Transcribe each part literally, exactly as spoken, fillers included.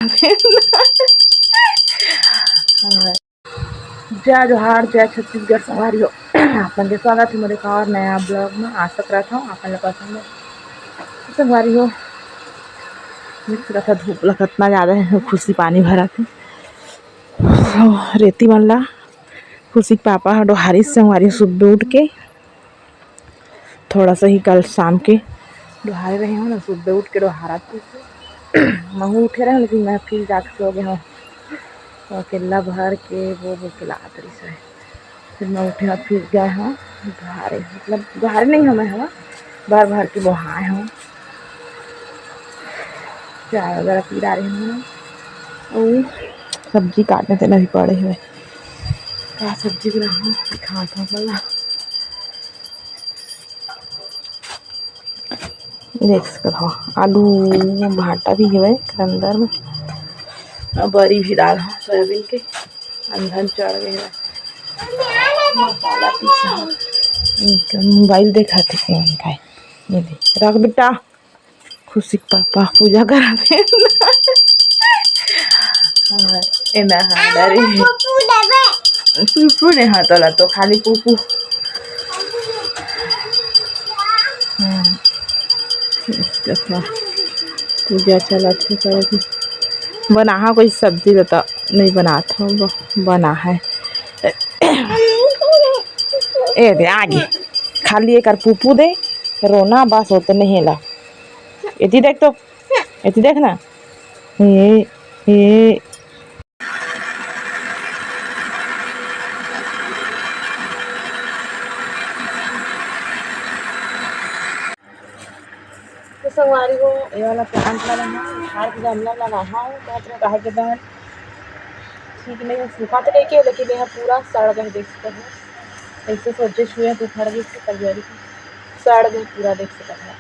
जय जोहार, जय छत्तीसगढ़ संगवारी हो। आप मन के स्वागत हे मोर एक और नया vlog में। आशा करत हूँ आप मन ला पसंद हे संगवारी हो। देख सकत हव धूप ला कतना ज्यादा हे, खुशी पानी भरत हे। रेती मन ला खुशी के पापा ह डोहारिस संगवारी हो सुबह उठ के। थोड़ा सा ही कल शाम के डोहारे रहे हो ना, सुबह उठ के डोहारा थे। महू उठे रहे, लेकिन मैं फिर जाके सो गए हूँ। तो अकेला भर के वो वो के लात रही से। फिर मैं उठे हूँ, फिर गए हूँ डोहारे, मतलब डोहारे नहीं हमें हवा, भर भर के बोहाए हूँ। चाय वगैरह पी डारे हूँ। और सब्जी काटने तेना भी पड़े हुए, का सब्जी बनाऊँ, दिखात हूँ पहला। देख सकत हव, आलू भाटा भी हवय एकर अंदर में, अउ बरी भी डाल हव सोयाबीन के, अंधन चढ़ गए हवय। मसाला पीसा हव, मोबाइल देखत हे कौन काय। ये दे, रख बेटा, खुशी के पापा पूजा करत हे। हाँ, एना हाँ, डरे हे। पूपू ने हाँ, तोला तो खाली पूपू। हाँ, इसका था। पूजा चलत हे, करत हे। बनाहा कोई सब्जी ल तो नहीं बनात हव, ब-, बनाहा। ए दे, आगे। खाली एकर पूपू दे, रोना बस होते नहीं ला। एती देख तो, एती देख ना। ए, ए। तो संगवारी हो, ये वाला plant ला मैं उखाड़ के गमला में लगाहा हूँ, काहे के बाद ठीक नहीं सूखा तो नहीं के, लेकिन ये पूरा सड़ गए, देख सकत हव। ऐसे सोचे छुए तो उखड़ गई इसकी तैयारी की, सड़ गई पूरा, देख सकत हव।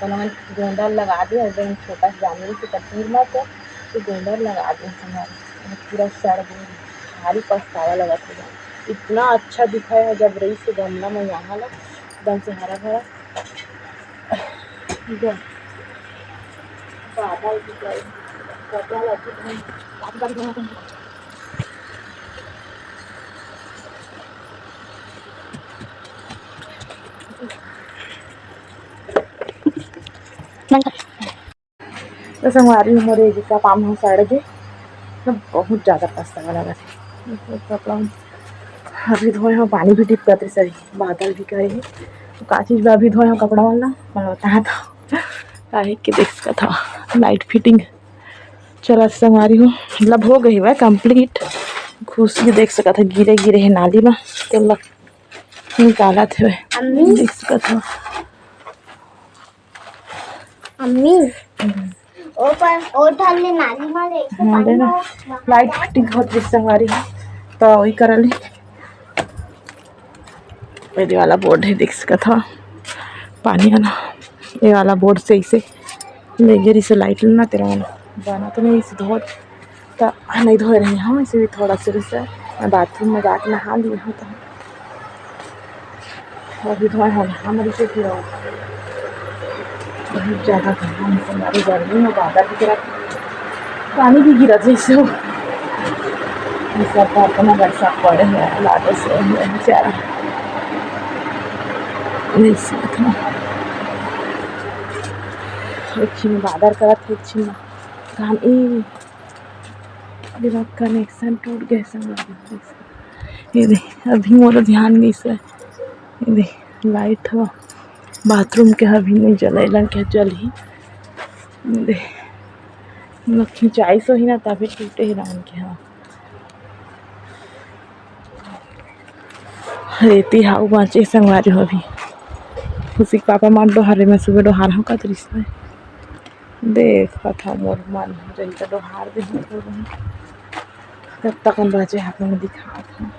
तो मैं गोंदा लगा दे, एकदम छोटा सा जामुन के पत्ती में तो, तो गोंदा लगा दे हमारे, पूरा सड़ गई, भारी पछतावा लगा था। इतना अच्छा दिखा है जब रही से गमला में यहाँ ला, एकदम से हरा भरा। बादल भी करे, कपड़ा लगे हैं। तो संगवारी हो, मोर एजिका पाम ह सड़ गे, तो बहुत ज्यादा पछतावा लगत हे। कपड़ा अभी धोए हो, पानी भी टिपकत रहिस, बादल भी करे हे, तो का चीज ला अभी धोए हो कपड़ा वाला, मैं बता दो। काहे के देख सकत हव, night fitting चलत संगवारी हो, मतलब हो गई हवय complete। खुशी देख सकत हव, गिरे गिरे हे नाली में, तो ल-, निकालत हवय। अम्मी। देख सकत हव। अम्मी, हम्म। ओ पर, ओ ठाले नाली में ले के हाँ, पानी दे ना। लाओ। Night fitting होत रहिस संगवारी हो, तो वही करल हे। ये वाला board हे, देख सकत हव, पानी वाला। ये वाला board से इसे ले गे रहिस light लेना, तेरा वाला बना तो नहीं, इसे धोत त नहीं धोए रहे हव, इसे भी थोड़ा सा रहिस। मैं bathroom में जाके नहा लिए हव, तो अभी धोए हव, नहा मरी के फिर बहुत ज्यादा घाम हे, हमारी गर्मी में बादल भी गिरा, पानी भी गिरा जैसे हो। ये सब बर्तन बरसा पड़े हैं, लादे से है बेचारा। नहीं सीख ना। एक छिन बादर करत हे, एक छिन घाम। ए, मेरा connection टूट गए संगवारी। ये दे, अभी मोर ध्यान नहीं से। ये दे, light हो। Bathroom के अभी नहीं जले, लग के जल ही। ये दे, मैं खिंचाई सो ही ना, तभी टूटे ही राम के, हाँ। रेती हाउ बाँचे संगवारी हो अभी। खुशी के पापा मन डोहारे में सुबह डोहार हो का दृश्य है। देखत हव मोर मन जल्दी डोहार दे। कब तक बाँचे आप मन दिखात हव।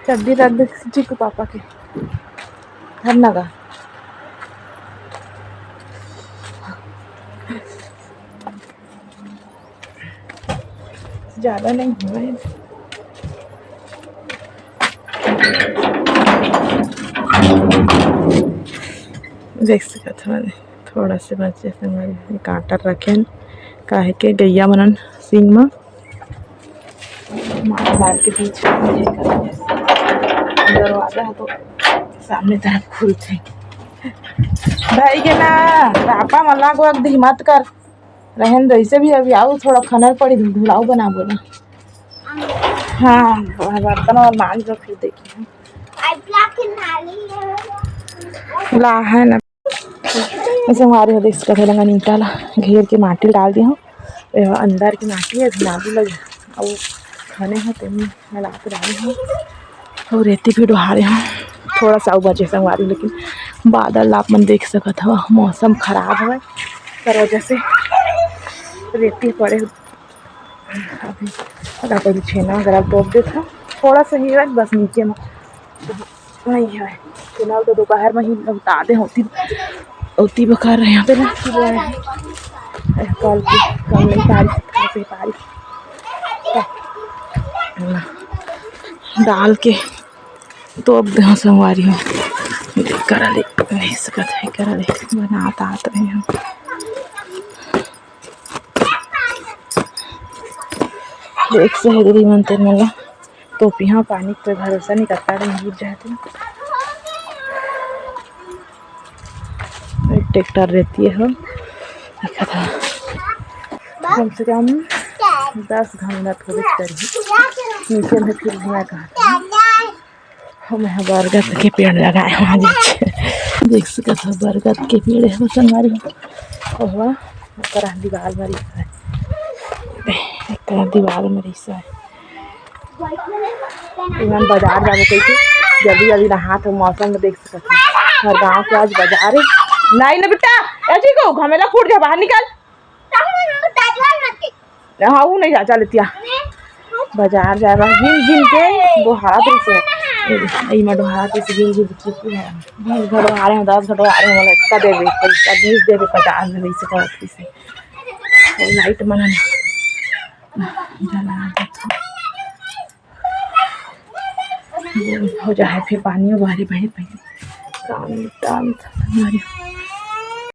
चड्डी रख दे चिकू पापा के। धरना गा। ज्यादा नहीं हुआ है। देख सकत हव, थोड़ा से बचे संगवारी, कांटा रखेन, काहे के गैया मनन सिंग म मार मार के बीच में दरवाजा है तो सामने तरफ खुलथे। भाई के ना पापा मन ला को एक दिही मत कर, रहन दे। इसे भी अभी आओ, थोड़ा खनर पड़ी, धुलाऊ बना बोला। हाँ, बर्तन और मांज लो, फिर देखिए। ला है ना, ऐसे हमारे हो देख सकत हे, लंगन ईंटा ला घेर के माटी डाल दिए हूँ। ये अंदर की माटी है, धुनाबू लगे, और खाने हैं तेमन मिला के डाले हूँ। और रेती भी डोहारे हूँ, थोड़ा सा अउ बचे संगवारी, लेकिन बादल आप मन देख सकत हव, मौसम खराब हवय, कर वजह से रेती पड़े। अभी अगर पहले छेना अगर आप तोप देत हव, थोड़ा सा ही है बस, नीचे में नहीं है। फिलहाल तो दोपहर में ही उतार दे होती, होती बखर यहाँ पे ना, कल की, कल नहीं, तारीख, कल से तारीख डाल के तोप दे संगवारी हो। करा ले, नहीं सकत है, करा ले, बनात आत रहे हम। देख सहेली मन ते मोला तोपिहा पानी के कोई भरोसा नहीं करता, नहीं गिर जाते। एक ट्रैक्टर रहती है हो, देखा था। कम से कम दस घंटा थोड़ी करी नीचे में फिर भैया कहा। हम यहाँ बरगद के पेड़ लगाए हुए हैं, देख सकत हो बरगद के पेड़ है संगवारी हो। ओहवा ओकरा दीवार में रिसा है, एकरा दीवार में रिसा है। इमन बाजार जाबो कहिके जल्दी जल्दी नहात हो, मौसम में देख सकत हो। हर गांव के आज बाजार है। नहीं ना बेटा, ऐसी को घमेला कूट जा, बाहर निकल। हाँ, वो नहीं जा, जा लेतिया। बाजार जा रहा, गिन गिन के डोहारत रहिस हे। ए, इमा डोहारत रहिस, गिन गिन के पूरा बीस घर डोहारे हो, दस घर डोहारे हो, मोला इतना देबे, पैसा बीस देबे, पचास देबे, इसे कहत रहिस हे। और लाइट मन जला देत हो। हो जाए फिर पानी उबारे बहे पहले। काम, काम, हमारे